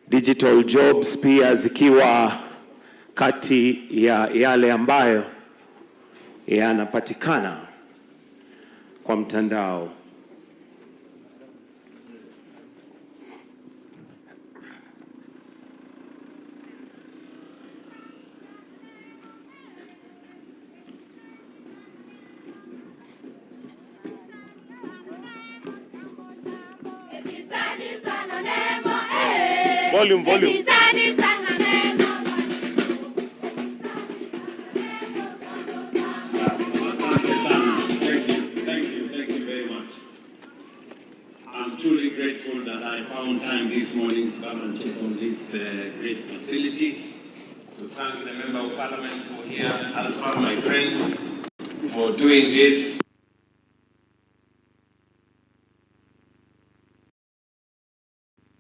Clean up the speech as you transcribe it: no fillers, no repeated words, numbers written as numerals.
Digital jobs pia zikiwa kati ya yale ambayo yanapatikana kwa mtandao. Volume, volume. Thank you, thank you, thank you very much. I'm truly grateful that I found time this morning to come and check on this great facility, to thank the Member of Parliament for here, Alpha, my friend, for doing this.